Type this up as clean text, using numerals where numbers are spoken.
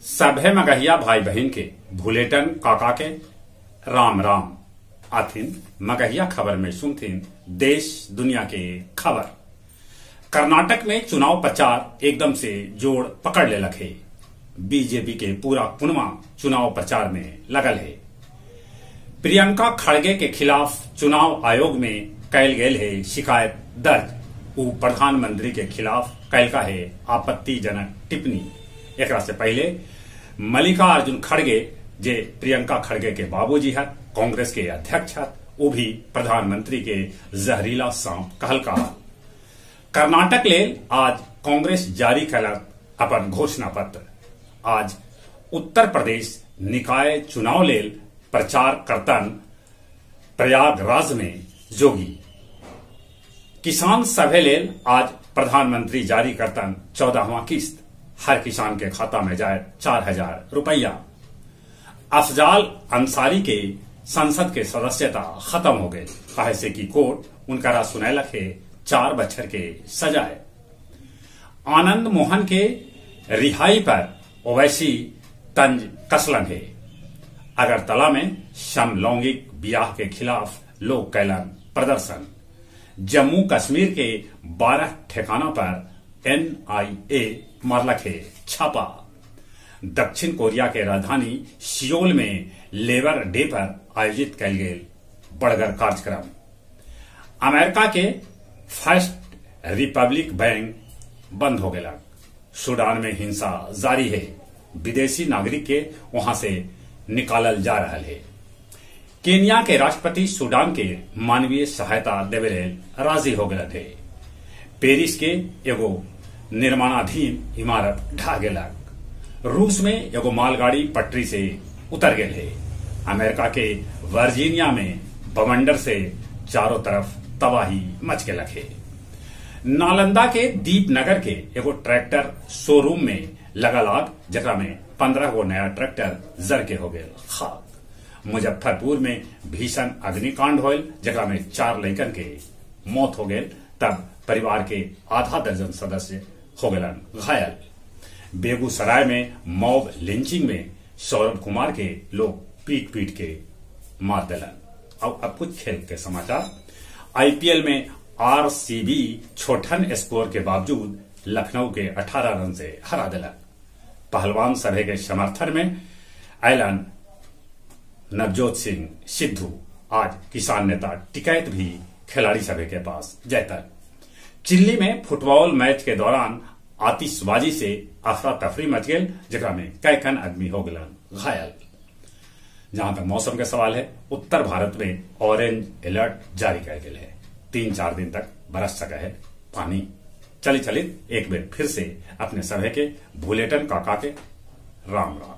सभे मगहिया भाई बहन के भुलेटन काका के राम राम। आथिन मगहिया खबर में सुनथिन देश दुनिया के खबर। कर्नाटक में चुनाव प्रचार एकदम से जोड़ पकड़ लेलक है। बीजेपी के पूरा कुनवा चुनाव प्रचार में लगल है। प्रियंका खड़गे के खिलाफ चुनाव आयोग में कैल गेल है शिकायत दर्ज। उ प्रधानमंत्री के खिलाफ कैलका है आपत्तिजनक टिप्पणी। एकरा से पहले मल्लिकार्जुन खड़गे जे प्रियंका खड़गे के बाबूजी हत, कांग्रेस के अध्यक्ष हत, वो भी प्रधानमंत्री के जहरीला सांप कहलका। कर्नाटक लेल आज कांग्रेस जारी कलक अपन घोषणा पत्र। आज उत्तर प्रदेश निकाय चुनाव लेल प्रचार करतन प्रयागराज में जोगी। किसान सभे लेल आज प्रधानमंत्री जारी करतन 14वां किस्त। हर किसान के खाता में जाए 4000 रुपया। अफजाल अंसारी के संसद के सदस्यता खत्म हो गई, काहे से कि कोर्ट उनकरा सुनैलक है 4 बछर के सजाए। आनंद मोहन के रिहाई पर ओवैसी तंज कसलन है। अगरतला में समलैंगिक ब्याह के खिलाफ लोग कैलन प्रदर्शन। जम्मू कश्मीर के 12 ठिकाना पर NIA मारलक है छापा। दक्षिण कोरिया के राजधानी सियोल में लेबर डे पर आयोजित कैल गेल बड़गर कार्यक्रम। अमेरिका के फर्स्ट रिपब्लिक बैंक बंद हो गया। सूडान में हिंसा जारी है, विदेशी नागरिक के वहां से निकालल जा रहा है। केन्या के राष्ट्रपति सूडान के मानवीय सहायता देवे लेल राजी हो गए थे। पेरिस के एगो निर्माणाधीन इमारत ढह गेलक। रूस में एगो मालगाड़ी पटरी से उतर गए है। अमेरिका के वर्जीनिया में बवंडर से चारों तरफ तबाही मच गेलक है। नालंदा के दीपनगर के एगो ट्रैक्टर शोरूम में लगल आग, जकरा में 15 गो नया ट्रैक्टर जर के हो गए खाक। मुजफ्फरपुर में भीषण अग्निकांड होल, जकरा में 4 लड़कन के मौत हो गए, तब परिवार के आधा दर्जन सदस्य हो गए घायल। बेगूसराय में मॉब लिंचिंग में सौरभ कुमार के लोग पीट पीट के मार दिलन। अब कुछ खेल के समाचार। आईपीएल में आरसीबी छोटन स्कोर के बावजूद लखनऊ के 18 रन से हरा दिलक। पहलवान सभा के समर्थन में ऐलान नवजोत सिंह सिद्धू। आज किसान नेता टिकैत भी खिलाड़ी सभा के पास जाता। चिल्ली में फुटबॉल मैच के दौरान आतिशबाजी से अफरा तफरी मच गई, जकरा में कैकन आदमी हो गलन घायल। जहां तक मौसम के सवाल है, उत्तर भारत में ऑरेंज अलर्ट जारी कर गया है। 3-4 दिन तक बरस सका है पानी। चली चली एक बार फिर से अपने सभे के भुलेटन काका के राम राम।